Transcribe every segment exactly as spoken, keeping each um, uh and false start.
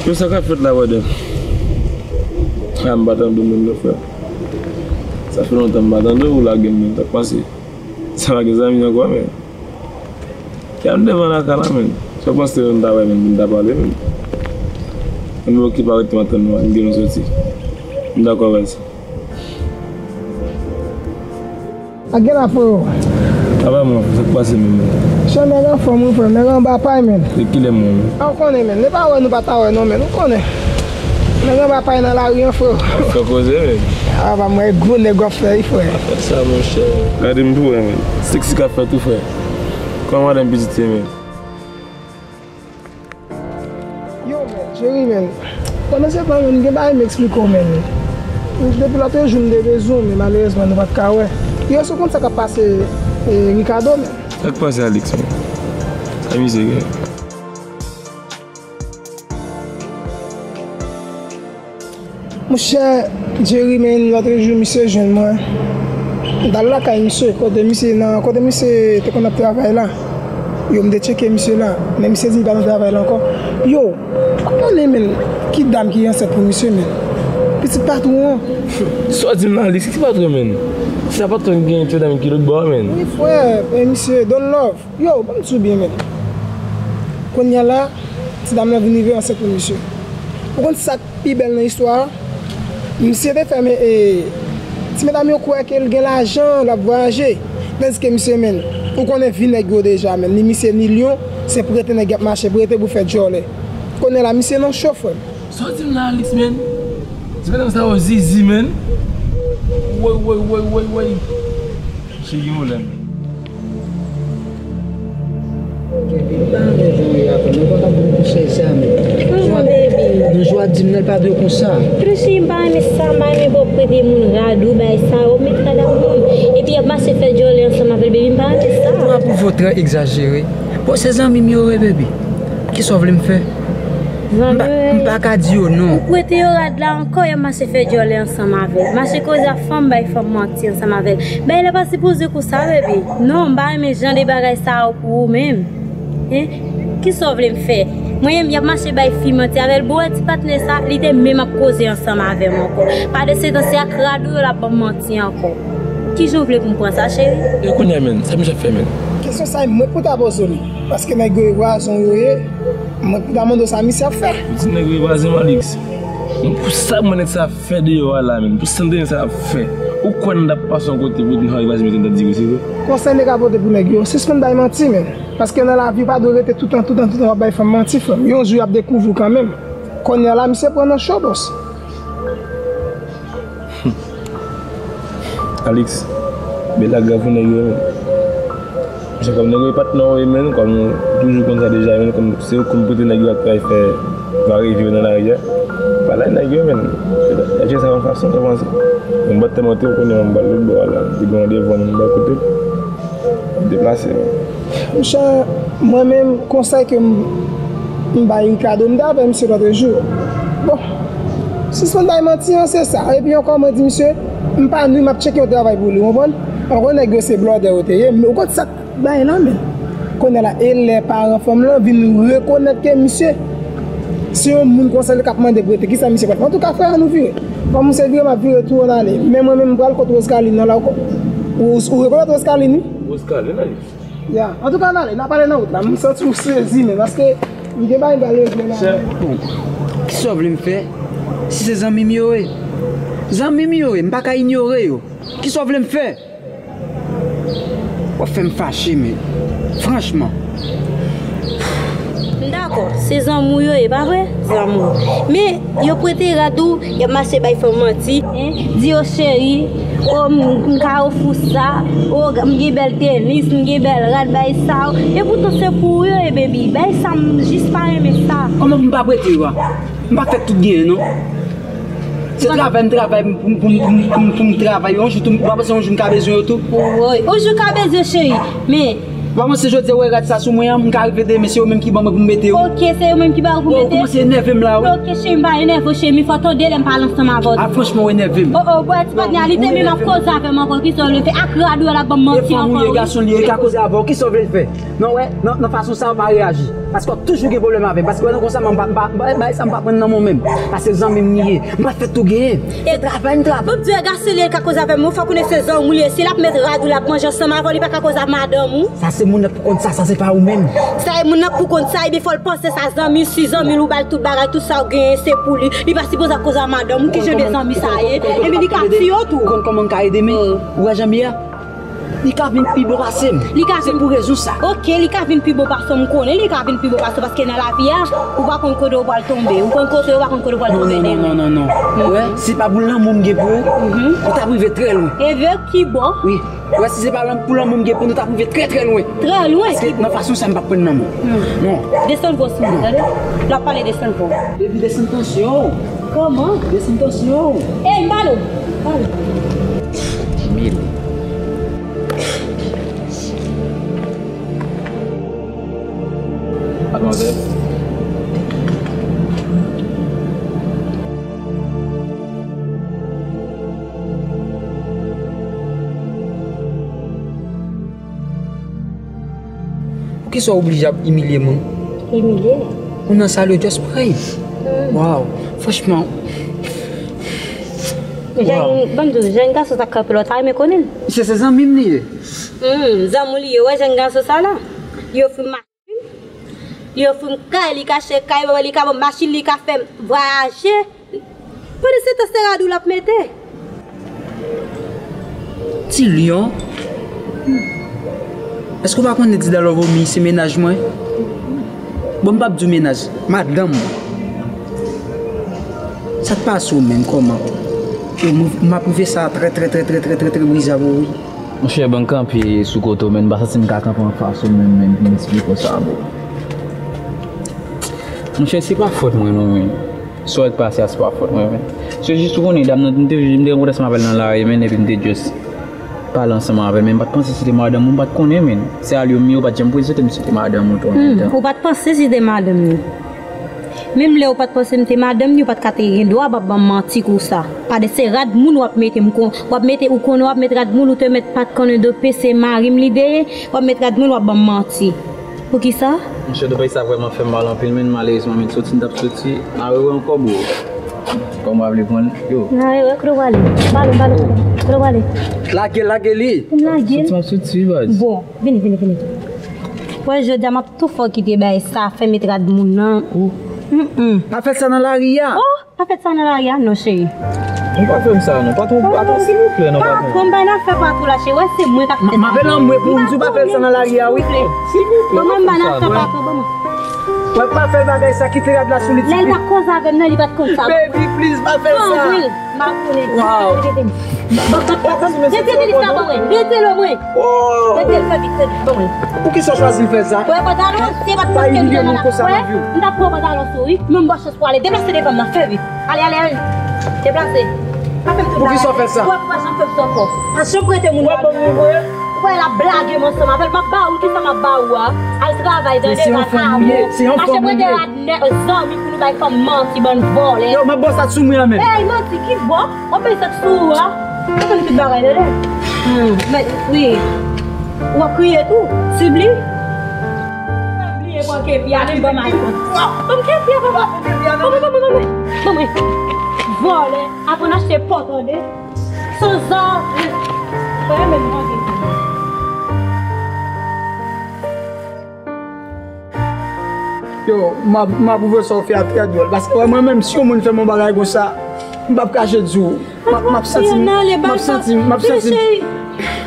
Yo, sa k ap fèt la, brother? A, m pa tande w menm non, frè. Sa fè lontan m pa tande w, ou lage m menm, sa k pase? Sa pa gen zanmi ankò, men. Kè m devan lakay la, men. Sa w panse m ta wè, men, pou n ta pale, men? Ann okipe, arete m ap tann nou, m gen yon soti. M dakò avè sa. A gen la, freo. Apa mwen, sa k pase menm? Chè, nèg anfòm wi, frè, nèg anba pay, men. E kilè mwen? A, ou konnen, men, e pa wè nou pa ta wè non, men, ou konnen. Nèg anba pay nan lari an, freo. Ap fè koze, men. A, pa mwen, gwo nèg w ap fè wi, frè. Ap fè sa, monchè. Gade m pou wè, men. Seksi k ap fèt wi, frè. Kòman madanm pitit yo, men? Yo, men, Jerry, men. Pandan se tan, men, gen bagay m eksplike w, men. Depi lòt jou, m te bezwen w, men malerezman, nou pa t ka wè. Yo, si w konn sa k ap pase, e, Ricardo, men. Sa k pase, Alex, men? Sa misye gen? Monchè Jerry, men, lòt jou, misye jwenn mwen. M t al lakay misye, kote misye nan, kote misye te konn ap travay la. Yo, m te tcheke misye la, men misye di li pa nan travay la ankò. Yo, ou konnen, men, ki dam ki ansent pou misye, men. Pitit patwon an. Sa w di m nan, Alex, ki patwon, men? Sa patwon ki gen ti dam ki lòt bò a, men. Wi, frè, men misye, Don Love. Yo, ban m di w byen, men. Kounye a la, ti dam nan vin rive ansent pou misye. Ou konn sa k pi bèl nan istwa a? Misye te fè, men, e, ti medam yo kwè ke l gen lajan, l ap vwayaje. Tandiske misye, men, ou konnen vi nèg yo deja, men. Ni misye, ni Lyon, se prete nèg y ap mache, prete pou fè djòlè. Kounye a la, misye nan cho, frè m. Sa w di m la, Alex, men? Ti medam sa yo zizi, men. Woy, woy, woy, woy, woy. Misye gen pwoblèm. Baby, m pa renmen jan w ye a, frè m. Mwen pa ka pran konsèy sa, men. Kòman, baby? Nan jou a di m nan, l pa dwe konsa. Trisi, m pa renmen sa, m pa renmen pou w prete moun rad ou, bay sa, ou met rad ak moun. Epi y ap mache fè djòlè ansanm avè l, baby, m pa renmen sa. Ou ap pwouve w trè egzajere. Bon, se zanmi m yo ye, baby. Kisa w vle m fè? M pa, m pa ka di yo non. Ou prete yo rad la ankò, y ap mache fè djòlè ansanm avè l. Mache koze ak fanm, bay fanm manti ansanm avè l. Bagay la pa sipoze konsa, bebe. Non, m pa renmen jan de bagay sa yo pou ou menm. Hein? Kisa w vle m fè? Mwen menm, y ap mache bay fi manti avè l. Bon, wè ti patnè sa, li te menm ap koze ansanm avè m ankò. Pandan se tan, se ak rad ou yo l ap ban m manti ankò. Kijan w vle pou m pran sa, cheri? E kounye a, men, sa misye ap fè, men? Kesyon sa, e mwen pou ta poze w li. Paske nèg yo e vwazen w yo ye. Mwen pou ta mande w sa misye ap fè. Ou di nèg yo e vwazen m, Alex. Men pou sa mwen nèg sa ap fè deyò a la, men, pou sa m te nèg sa ap fè, ou kwè n t ap pase yon kote pou nou al vwazen misye, n t ap di wi, se vre? Konsèy m te ka pote pou nèg yo, sispann bay manti, men. Paske nan lavi, ou pa dwe rete toutan, toutan, toutan w ap bay fanm manti, frè m. Yon jou, y ap dekouvri w kanmenm. Kounye a la, misye pran nan cho, bòs. Alex, bèl la grav pou nèg yo, men. Misye kòm nèg yo pa t nan yo, men, kòm nou toujou konn sa deja, men, kòm se yo konn pote nèg yo ak pral fè varevye nan lari a. Pa lage nèg yo, men. Y ap jere sa yon fason, w panse? Yon bòt tèmante, ou konnen, m pral lòt bò a la. Li gen randevou a, m pral kote l. Deplase, men. Monchè, mwen menm, konsèy ke m, m bay Ricardo, m te avè misye lòt jou. Bon, sispann bay manti an, se sa. Epi ankò, mwen di misye, m pa nwi, m ap tcheke yon travay pou li, w konprann? Ankò, nèg yo se blòdè yo te ye, men ou konn sa k bay la, men. Kounye a la, e lè paran fanm lan vin rekonèt ke misye se yon moun konsa li k ap mande prete, kisa misye pral fè? Antouka, frè, ann nou vire. Kòm se vire, m ap vire tou, ann ale. Men mwen menm, m pral kot Rosecaline nan la, ou, ou, ou rekonèt Rosecaline, wi? Rosecaline, Alex. Ya. Antouka, ann ale, n a pale nan wout la. M santi w sezi, men, paske m gen bagay m pral regle la. Chè. Kisa w vle m fè? Si se zanmi m yo ye. Zanmi m yo ye, m pa ka inyore yo. Kisa w vle m fè? W ap fè m fache, men. Franchman. M dakò, se zanmi w yo ye, pa vre? Zanmi w. Men, yo prete rad ou, y ap mache bay fanm manti, hein? Di yo cheri, o, m, m ka ofri w sa, o, m gen bèl tenis, m gen bèl rad, bay sa, o. Epoutan se pou ou yo ye, baby. Bay sa, m jis pa renmen sa. Kòman pou m pa prete yo a? M pa fèk tout genyen, non. Se travay m travay pou, pou, pou, pou, pou m travay. Yon jou tou, m pa panse yon jou m ka bezwen yo tou. Woy, yon jou w ka bezwen, cheri. Men, Ou pa panse jodi a ou wè rad sa sou mwen an, m ka rive demen, se yo menm ki ban mwen pou m mete yo? Ok, se yo menm ki ba ou pou mete? Ou kòmanse enève m la, wi. Ok, cheri, m pa enève w, cheri, men fò tande lè m pale ansanm avè w. A, franchman, ou enève m. Oh, oh, bwè, ti patnè, li te menm ap koze avè m ankò, kisa w vle fè? Ak rad ou a l ap ban m manti ankò, wi. E fanm ou ye, gason li ye, li ka koze avè w, kisa w vle l fè? Non, wè, nan, nan fason sa a, w pa reyaji. Paske w ap toujou gen pwoblèm avè m. Paske w wè nan konsa, m pa, m pa, m pa, bagay sa m pa pran nan men w menm. Paske zanmi m li ye. M pa t fè tou genyen. Se travay m travay. Bon, Dye, gason li ye, li ka koze avè m, ou fè konnen se zanmi w li ye. Si l ap met rad ou, l ap manje ansanm avè w, li pa ka koze ak madanm ou. Sa se moun nan pou kont sa, sa se pa ou menm. Sa e moun nan pou kont sa, ebyen fò l panse sa zanmi, si zanmi l ou ba l tout bagay, tout sa w genyen se pou li. Li pa sipoze ap koze ak madanm ou, ki jan de zanmi sa ye? Ebyen li ka tiye w tou. Ou konn kòman m ka ede men? Ou wè jan m ye a? Li ka vin pi bon pase m. Li ka vin. Se pou rezon sa. Ok, li ka vin pi bon pase w, m konnen li ka vin pi bon pase w, paske nan lavi a, ou pa konn kote w pral tonbe. Ou konn kote w, ou pa konn kote w pral tonbe. Non, non, non, non, non. Ou wè, si pa pou lanmou m gen pou ou, ou t ap rive trè lwen. Evre ki bò? Wi. Ou wè, si se pa pou lanmou m gen pou nou, t ap rive trè, trè lwen. Trè lwen? Paske nan fason sa, m p ap pran nan men w. Non. Desann vwa sou mwen, tande? L ap pale, desann vwa. Baby, desann tansyon w. Kòman? Desann tansyon w. Ey, m pale w. Pale. Mil. Madmwazèl. Poukisa w oblije ap imilye moun? Imilye? Moun nan sa le just pray. Wow, franchman. Wow. Jèn, ban m di w, jèn gason sa k kanpe la, w ta renmen konnen l? Misye se zanmi m li ye. Hmm, zanmi w li ye, wè jèn gason sa la. Li ofri m machin, li ofri m kay, li ka achte kay, li ka ban m machin, li ka fè m vwayaje. Pandan se tan se rad ou l ap mete. Ti lyon. Èske w pa konnen Dida Love Omi se mennaj mwen? Bon, m p ap di w mennaj, madanm mwen. Sa k pase w menm, kòman? Yo, m, m ap rive sa trè, trè, trè brize avè w, wi. Monchè, ban m kanpe sou kote w, men m pa santi m ka kanpe anfas ou menm, men pou m eksplike w sa, bro. Monchè, se pa fòt mwen, non, men. Sa w wè k pase a, se pa fòt mwen, men. Se jis ou konnen, dam nan, m te, m te rankontre ansanm avè l nan lari, men, epi m te just pale ansanm avè l, men m pa t panse se te madanm ou, m pa t konnen, men. Se alye m ye, ou pa t janm prezante m si se te madanm ou, tou, an menm tan. Hmm, ou pa t panse se te madanm li. Menm lè ou pa t panse m te madanm li, ou pa t ka te gen dwa ap ban m manti konsa. Padè se rad moun w ap mete, m kon, w ap mete, ou konnen w ap met rad moun, ou te mèt pa t konnen depi se mari m li te ye, w ap met rad moun, w ap ban m manti. Poukisa? Monchè, dope sa vrèman fè m mal anpil, men malerezman, men soti m t ap soti, nan erè ankò, bro. Kòman w vle pran l? Yo. Nan erè, kote w prale? Pale, pale, kote w prale? Lage, lage li. M lage l. Soti m ap soti, baz. Bon, vini, vini, vini. Wè, jodi a, m ap tou fè w kite bagay sa, fè met rad moun nan. Ou? Mm, mm. Pa fè sa nan lari a. Oh! Pa fè sa nan lari a non, cheri. Ou pa fè m sa non. Patwon, patwon, silvouplè, non, patwon. Patwon, m bay nan afè patwon la, cheri. Wè, se mwen k ap fè sa. M ap nan mwen pou m di w pa fè sa nan lari a, wi. Silvouplè. Ban mwen, m bay nan afè patwon, ban mwen. Wè, pa fè bagay sa, kite rad la sou li, ti fi. Lè l t ap koze avè m nan, li pa t konn sa. Baby, please, pa fè sa. Anpil, m ap konnen. Wow. Rete, rete, rete, rete, ban mwen. Rete lwen mwen. Oh. Rete l, fè vit, fè vit, ban mwen. Poukisa w chwazi fè sa? Wè, pantalon, se pa t paske m te nan la. Wè, m t ap pran pantalon sou, wi. Men m ba w chans pou ale. Deplase devan m nan, fè vit. Ale, ale, ale. Deplase. Pa fè m tout bagay. Poukisa w fè sa? Wè, pa janm fè m sa ankò. Pa janm prete moun rad mwen. Ou wè l ap blage m ansanm avè l. M ap ba ou, kisa m ap ba ou a? Al travay, tande, rad avè w. Pa janm prete rad zanmi pou nou bay fanm manti, bann vòlè. Yo, m ap ba w sa sou mwen an menm. Ey, manti, ki bò? W ap bay sa sou ou a? Ou konn tout bagay, tande. Hmm, men, wi. W ap kriye tou. Sibli. Bliye pran kepi a, men ban m al pran. Ban m kepi a, papa. Ban mwen, ban mwen, ban mwen. Ban mwen. Vòlè. Aprann achte pòt, tande. Sanzave. Wè, men manje. Yo, m ap, m ap pwouve sa w fè a trè dwòl. Paske wè, mwen menm, si yon moun fè m yon bagay konsa, m p ap kache di w. M ap, m ap santi m, m ap santi m, m ap santi m. Cheri,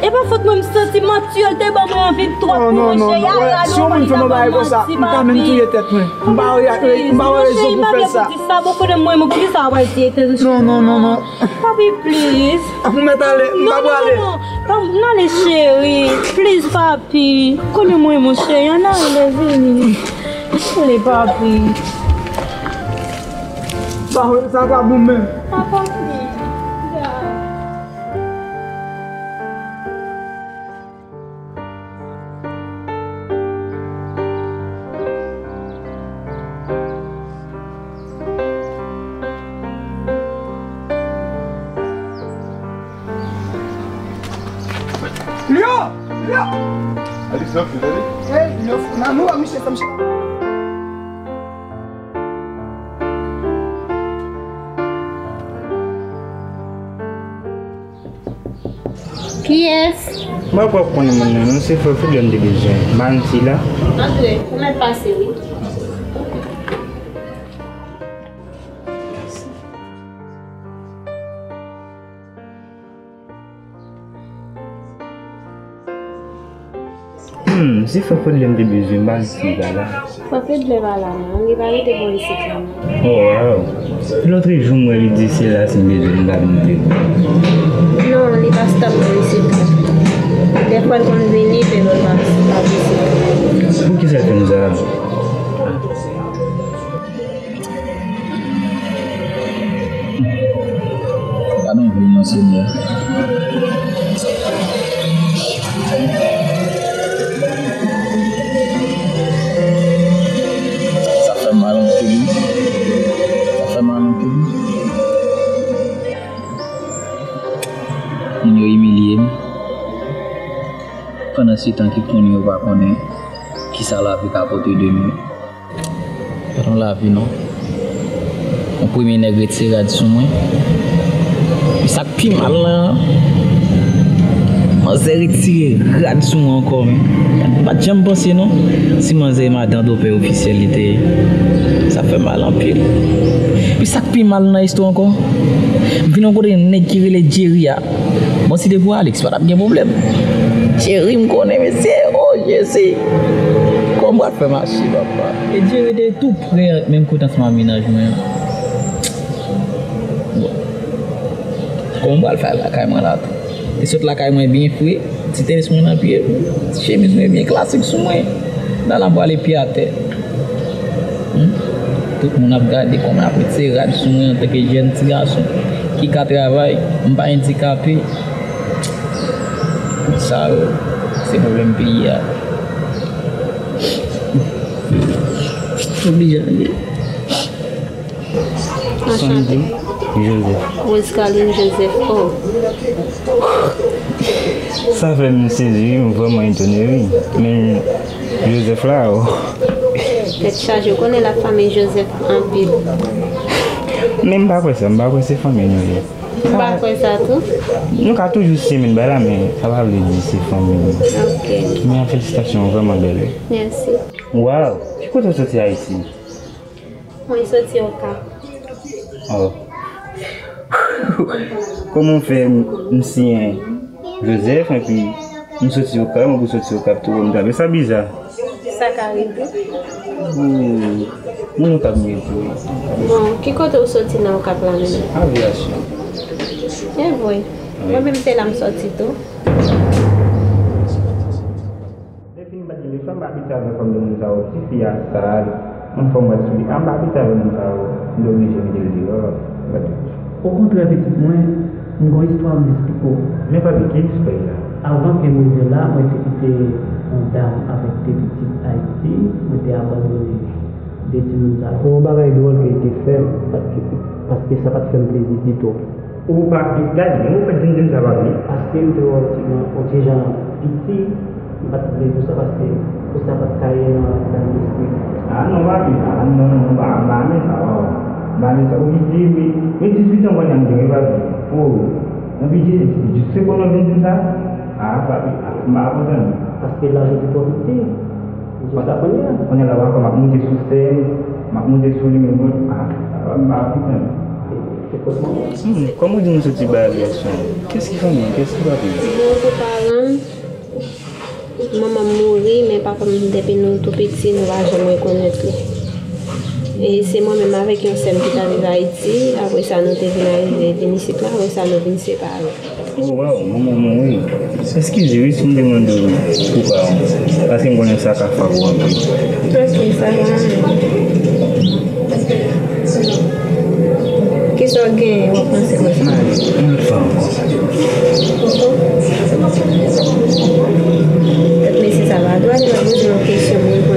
e pa fòt mwen, m santi manti yo, l te ban mwen anvi twòp pou mwen, cheri. Si yon moun fè m yon bagay konsa, m ta menm touye tèt mwen. M pa wè, m pa wè rezon pou fè sa. Cheri, m pa gen pou di sa, bon, konnen mwen, mwen, poukisa w ap di sa? Non, non, non, non. Papi, please. Ap mèt ale, m pa prale. Non, non, non. Pa, n ale, cheri. Please, papi. Konnen mwen, mon cheri, ann ale, vini. Ale, papi. Sa, sa pa bon menm. Sa pa bon. Hey, love, nan nou, misye, sa misye. Kiyès? M pa kwè w konnen moun nan, non, se frè Fidel m te bezwen. Manti la. Antre, ou mèt pase, wi. Hmm, se frè Fidel m te bezwen, m pa di si li pa la. Frè Fidel pa la, non. Li pa rete bò isit la, non. Oh, wow. Lòt jou, m wè li di se la si m bezwen li, m pa vin mande pou li. Non, li pa stop bò isit la. Dèfwa l konn vini, men lòt pa, pa vizit. Poukisa l fè m sa? Gade yon vye non, Senyè. Sa fè mal anpil, wi. Sa fè mal anpil, wi. Moun yo imilye m. Pandan se tan ki konnen yo pa konnen kisa lavi ka pote demen. Gad yon lavi non. Yon premye nèg retire rad sou mwen. E sa k pi mal lan, manzè retire rad sou mwen ankò, men. M pa t janm panse non, si manzè e madan dopè ofisyèl li te ye. Sa fè mal anpil. Epi sa k pi mal nan istwa ankò, m vin yon kote nèg ki rele Jerry a. Bon, si te pou Alex, pa t ap gen pwoblèm. Jerry, m konnen, mesye. Oh, Jezi. Kòman m pral fè mache, papa? E Jerry te tou prè, menm kote ansanm ak mennaj mwen an. Bon. Kòman m pral fè al lakay mwen la tou? Te sot lakay mwen byen fre, ti tenis mwen nan pye m, ti chemiz mwen byen klasik sou mwen. Nan la m prale pye atè. Hmm? Tout moun ap gade kòman y ap retire rad sou mwen antanke jèn ti gason ki ka travay, m pa andikape. Tout sa yo, se pwoblèm peyi a. Oblije ale. Anchante. Joseph. Rose Carline Joseph. Oh. Sa fè m sezi, wi, m vrèman etone, wi. Men Joseph la, oh. Tèt chaje, ou konnen l ap fanmi Joseph anpil. Men m pa kwè sa, m pa kwè se fanmi nou ye. Ou pa kwè sa tou? Nou ka toujou simen bay la, men sa pa vle di se fanmi nou. Ok. Men felisitasyon, vrèman bèl, wi. Mèsi. Waw, ki kote w soti Ayiti? Mwen soti Okap. Oh. Kòman w fè m, m siyen Joseph, epi m soti Okap, mwen pou soti Okap tou, m ta, sa biza. Sa ka rive. Hmm. Moun Okap m ye tou, wi. Bon, ki kote w soti nan Okap la menm? Avyasyon. E vre. Wi. Mwen menm se la m soti tou. Depi m pa t gen leson, m pa abitye avè fòm de moun sa yo. Tifi a sal, yon fòm wè sou li. A, m pa abitye avè moun sa yo. M te oblije mete l deyò. Okontrè, pitit mwen, m gon istwa m vle esplike w. Men papi, ki istwa la? Avan ke m rive la, mwen te kite yon dam avèk de pitit Ayiti, mwen te abandone de timoun sa yo. Gon bagay dwòl ke l te fè m, pa t ke, paske sa pa t fè m plezi ditou. Ou pa vle gade, men ou fè di m di m sa, papi. Paske m te wè w ti jan, w ti jan piti, m pa t vle di w sa paske pou sa pa t ka ye nan, nan lespri m. A non, papi, a non, non, non, pa, m pa renmen sa, waw. M pa renmen sa. Ou piti, wi. Men dizuit an kounye a m gen, wi, papi. O, nan piti, se kounye a w vin di m sa? A, papi, a, m pa kontan. Paske laj ou te twò piti. Ou di sa kounye a. Kounye a la, w a kwè m ap monte sou sèn, m ap monte sou li, men bon, a, sa va, m pa kontan. Hmm, kòman w di nou soti bay avyasyon? Kès ki fanmi? Kès ki papi? Bon, pou paran m, manman m mouri, men papa m, depi nou tou piti, nou pa janm rekonèt li. E se mwen menm avèk yon sè m ki t ap viv Ayiti. Apre sa, nou te vin arive, vin isit la. Apre sa, nou vin separe. Oh, waw, manman w mouri. Eskize wi si m te mande w pou pa w, paske m konnen sa ka frape w anpil. Ok, sa va. Kisa w genyen w ap panse konsa? Yon lòt fwa ankò. Tèt mesye sa pa dwat, li pa poze yon kesyon moun.